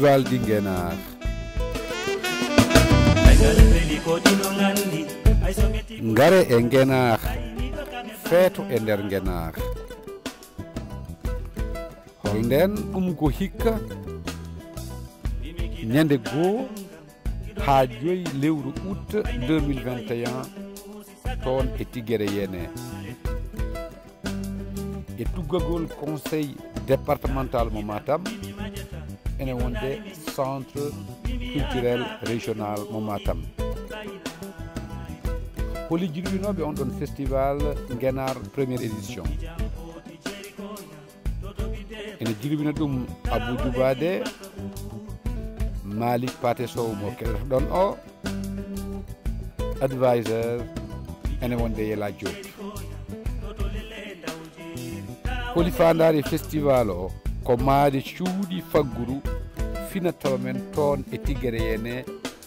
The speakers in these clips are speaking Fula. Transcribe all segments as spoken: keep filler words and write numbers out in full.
Festival di Ngenaar. Ngare e Ngenaar, feeto e nder Ngenaar. Hol ndeen ɗum ko hikka ñande goo haa joyi lewru août deux mille vingt et un toon e Tigere Yene. E tuggagol conseil départemental mo Matam, ene wonde centre culturel régional mo Matam. Holi jirwinooɓe on ɗon festival Ngenaar première édition? Ene jirwina ɗum Abou Djoubade, Malick Paté Sow mo keɗotoɗon o, advisor ene wonde Yela Diop. Holi faandaare festival o? Ko maade cuuɗi fagguru fina tawa men toon e Tigere Yene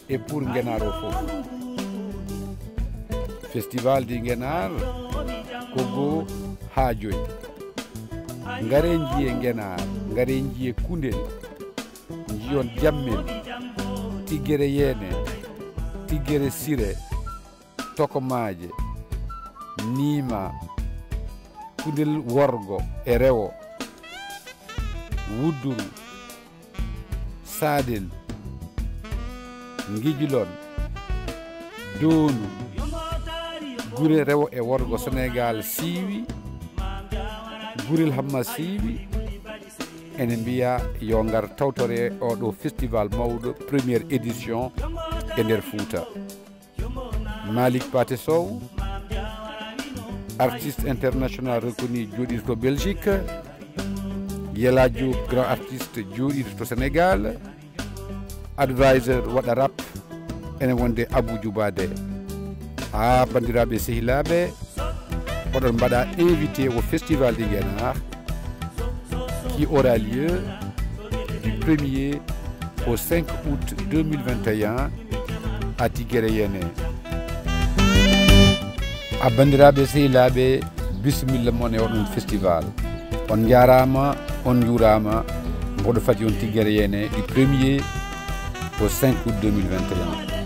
e pour Ngenaar o fof. Festival di Ngenaar ko goo haa joyi. Ngare njiye Ngenaar, ngare njiye Kundel, njiyon Jammel, Tigere Yene, Tigere Sire, Tokomaaje, Niima, Kundel worgo e rewo, Wudduru, Saadel, Ngijilon, Doonu, gure rewo e worgo Senegaal siiwi, gurel Hamma siiwi, ene mbiya yo ngar tawtore oɗo festival mawɗo, première édition e nder Fuuta. Malick Paté Sow, artiste international reconnu, jooɗiiɗo to Belgique. Yela Diop, grand artiste, jooɗiiɗo to Sénégal. Advisor waɗa rap, ene wonde Abou Djoubade. Haa banndiraaɓe sehilaaɓe, oɗon mbaɗa invité au festival di Ngenaar, qui aura lieu du premier au cinq août deux mille vingt et un à Tigere Yene. A banndiraaɓe sehilaaɓe, bisimilla mon e oɗon festival. On njaaraama, on njuuraama. Mboɗo fadi on Tigere Yene du premier au cinq août deux mille vingt et un.